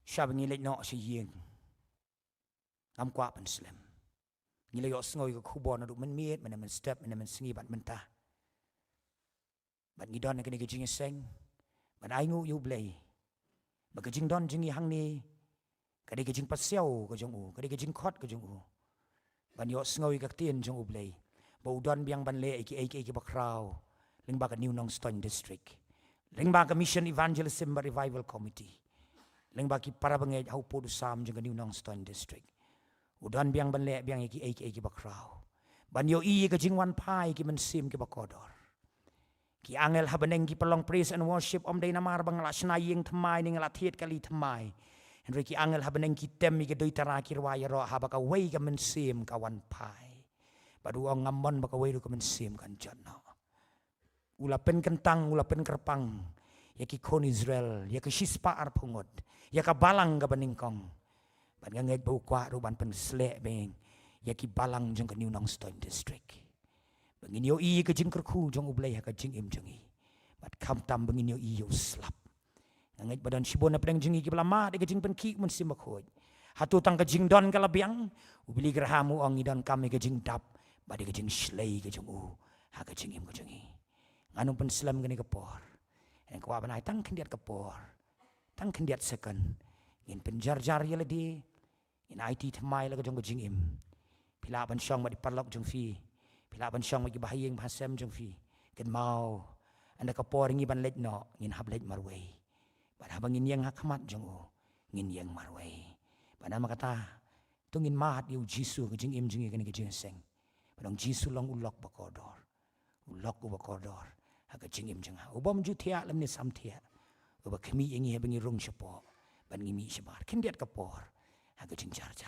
Shaba ngi leit noh sha ïing, ngam kwah pynslem. Ngi la ïohsngew ïa ka khubor naduh mynmiet, mynne mynstep, mynne mynsngi bad mynta. Bad ngi don ha kane ka jingïaseng ban ainguh ïa U Blei ba ka jingdon jong ngi hangne ka dei ka jingpasiaw ka jong u, ka dei ka jingkhot ka jong u. Ban ïohsngew ïa ka ktien jong U Blei ba u don biang ban leh ïa kiei kiei kiba khraw lyngba ka New Nongstoin District, lyngba ka Mission Evangelism bad Revival Committee, lyngba ki para bangeit ha u pud u sam jong ka New Nongstoin District. U don biang ban leh biang ïa kiei kiei kiba khraw ban ïohi ïa ka jingwan phai ki mynsiem kiba kordor. Ki angel ha bneng ki pynlong praise and worship, ym dei namar ba nga la shna ïing thymmai ne nga la thied kali thymmai. Hynrei ki angel ha bneng ki tem ïa ka duitara, ki rwai ïaroh haba kawei ka mynsiem ka wan phai. Bad u ong, ngam mon ba kawei ruh ka mynsiem kan jot noh. U la pynkyntang, u la pynkyrpang ïa ki khun Israel, ïa ka shispah arphew ngut, ïa ka balang kaba nyngkong. Bad nga ngeit ba u kwah ruh ban pynsleh biang ïa ki balang jong ka New Nongstoin District. Ba ngin ïohi ïa ka jingkyrkhu jong U Blei ha ka jingim jong ngi. Bad khamtam ba ngin ïohi ïa u slap. Nga ngeit ba don shibun na pdeng jong ngi kiba la mad ïa ka jingpynkhih u Mynsiem Bakhuid. Hato tang ka jingdon ka la biang? U Billy Graham u ong, ngi donkam ïa ka jingdap bad ïa ka jingshlei ka jong u ha ka jingim ka jong ngi. Ngan ym pynslem kane ka por. Nga kwah ban ai tang khyndiat ka por, tang khyndiat second. Ngin pynjarjar ïa lade. Ngin aiti thymmai la ka jong ka jingim. Phi lah ban shong bad ki paralok jong phi. Phi lah ban shong bad ki bahaïing bahasem jong phi. Kynmaw, ynda ka por ngi ban leit noh, ngin hap leit marwei. Bad haba ngin ïeng ha khmat jong u, ngin ïeng marwei. Bad namar kata, to ngin mad ïa u Jisu ha ka jingim jong ngi ha kane ka jingïaseng. Bad ong, Jisu long u lok ba kordor. U lok uba kordor ha ka jingim jong nga. U bym ju thiah lymne sam thiah. Uba khmih ïa ngi haba ngi rung shapoh bad ngi mih shabar. Khyndiat ka por ha ka jingjarjar.